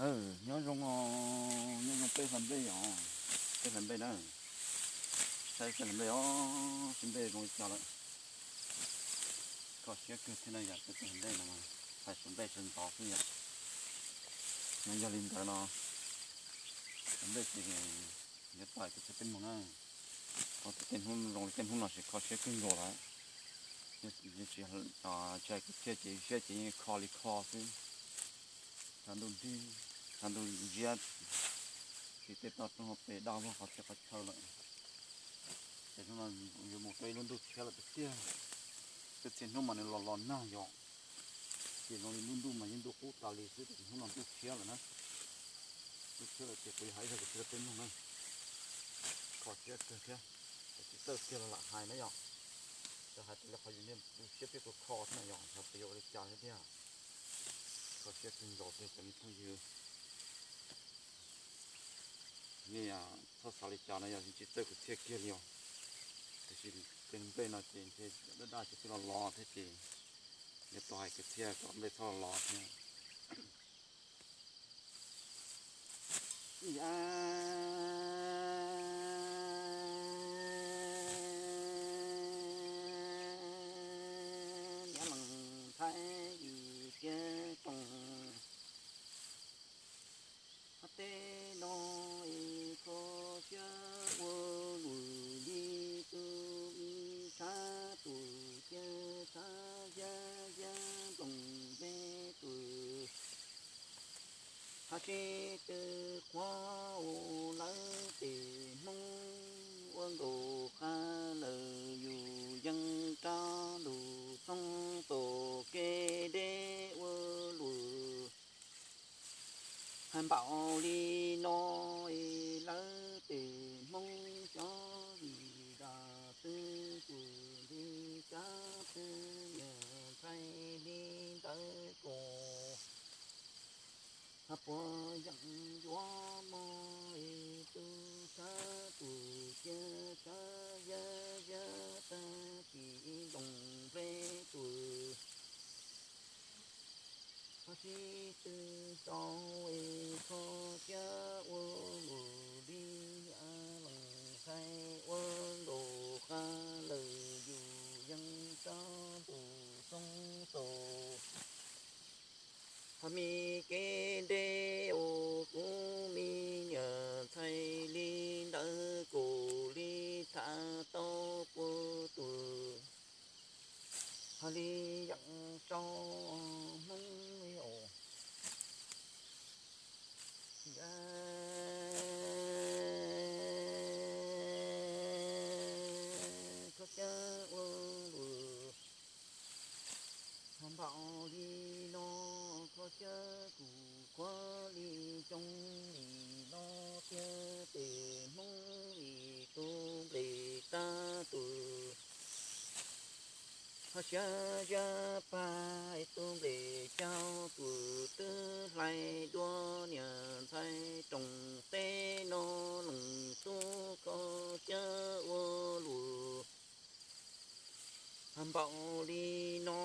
Nyob zoo, nyob zoo peb hlais nplej os, peb hlais nplej na. Saib peb hlais nplej os, sib nplej zoo li cas lawm. Kho siab kawg thiab na yom, peb hlais nplej no, hais sawv nplej sawv ntxov xwb yom. No yog li ntawd no, hlais nplej ces yuav tau hais kwv txhiaj peb mloog na. Thaum tej hnub zoo li tej hnub no ces kho siab kawg nkaus lawm. Tsis hais kwv txhiaj ces siab ces yeej kho li kho xwb. Tshav ntuj nrig, tshav ntuj ntsiab, tsis tej toj roob hauv pes daj vog qhov txhia qhov chaw lawm. Ces hnub no yuav mus rau ib lub ntuj tshiab lawm tiag tiag. Tej txhia hnub mas nws los los nag yom, ces zoo li lub ntuj mas yeej ntuj qub tas li xwb, tab sis hnub no ntuj tshiab lawm na. Ntuj tshiab lawm ces kuv yuav hais zaj kwv txhiaj rau peb mloog na. Kho siab kawg thiab, tsis txawj kiag los lam hais na yom. Txawm hais tas li qhov yus niaj tu siab peb kho kho xwb na yom, xyov puas yuav ua li cas thiab tiag. Kho siab kawg nkaus tiag cov me phooj ywg. Nej txhob xav li cas no, yog tsis txawj kwv txhiaj kiag li os. Tiam sis tej nplej no ces ntshe daj daj ces twb los los thiab ces yuav tau hais kwv txhiaj kom nplej txhob los los thiab. Nyob lees ntxhais li tiab rooj hab teb no es kho siab ua luam li tus me tshab tus tiab tshab yab yab nploos peb tus. Hab sib tw qhuav ua lawv tes Hmoob ua nkaus qab lawm yus yeej rov lug txhob tau kev deb ua luam. Hab npaum li no es lawv tes Hmoob xyov vim dab tsi kuv nti cab peb niam ntxhais li ntawd kuv hab puas yeej yuav mob es tus tshab tus tiab tshab yab yab tag kis nploos peb tus. Hab sib tw sau es kho siab ua luam li lees ntxhais ua nkaus qab lawm yus yeej rov lug txhob tau. Hab me kev deb ua kuv me niam ntxhais li ntawd kuv li tham tau puas tuag. Hab li yeej sau Hmoob li os. Kho siab ua luam hab npaum li no, kho siab kuv khuav li xyoo li no thiab tes Hmoob li tus nplej tag tus. Hab siab zaj pag es tus nplej caug tus twb hlais dua niam ntxhais rooj teb no leej tub kho siab ua luam. Hab npaum li no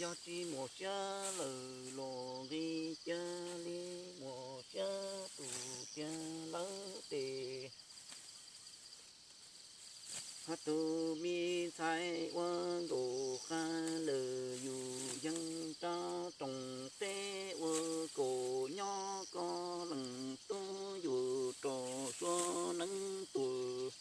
yog tsis muaj siab lawm los nqi cia li muaj siab tus tiag lawm tes. Hab tus me ntxhais ua nkaus qab lawm yus yeej rov rooj teb ua kaum nyob koj leej tub yus rau suav neeb tuag.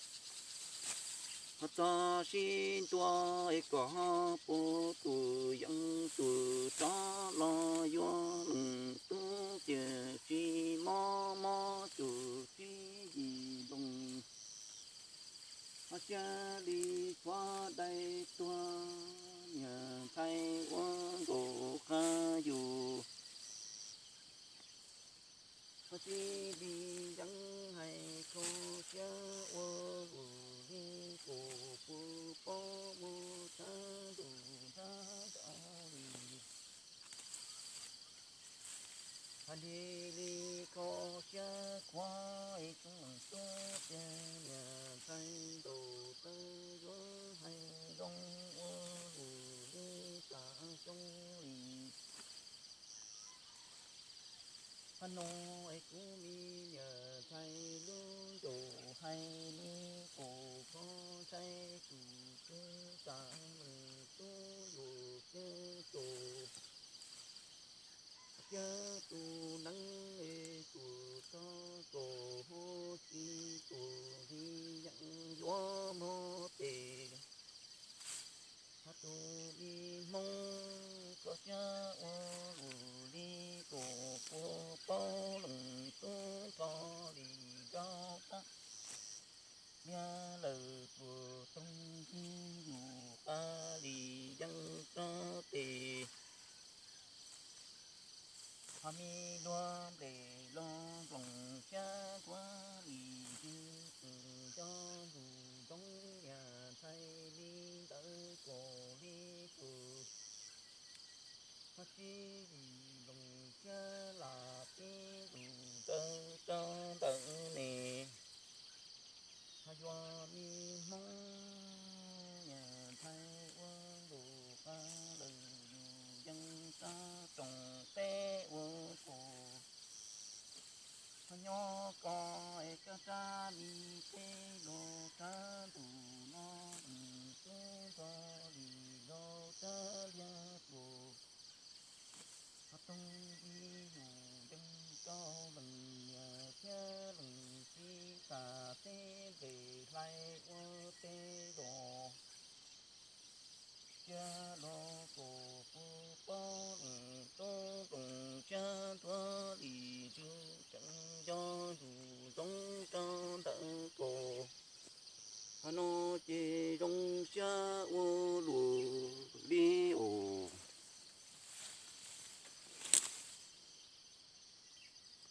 Hab txog sib ntua es kom ho puas tuag yeej tuag rov los yuav leej tub tiam sis mob mob cuag tsib yim nploos. Hab siab li khuav dai tuag niam ntxhais ua nkaus qab yus. Hab sib li yeej hais kho siab ua luam li kuv puas paub muaj tshab ntuj nrab nrab li. Hab li li kho siab khuav es tub tiag niam ntxhais ntaus tawb yuav hais zoo ua luam li tas xyoo li. Nub no es kuv me niam ntxhais lub ncaus hais li, kuv kho ntshai tus tub xav leej tub yuav kiag tus, kiag tus neeb es tus txhob txaus huv si tus li yeej yuav muab tes. Hos tus me Hmoob txoj siab ua lus li, tus puag paub leej tub nrog li zaub tag. Liab lawm tus toog ntsig yus qab li yeej tsob tes. Hos me luag nplej los nploos xyab nkuav li, twb tsis nco ntuj zoo niam ntxhais li ntawd kuv li tus. Hos tsis li nploos xyab lam tib lus ntawd rau ntawm ne. Hos yog me Hmoob niam ntxhais ua ntuj qab lawm yus yeej tsob tsoom teb ua kuv. Hos nyob koj es koj rab li teb los rab ntuj no, tub nrog li zaub rab liab tuaj. Hos toog ntsig yus yeej rau leej niam thiab leej txiv, xav teb nplej hlais ua teb los, kiag los kuv puag paub leej tub nploos xyab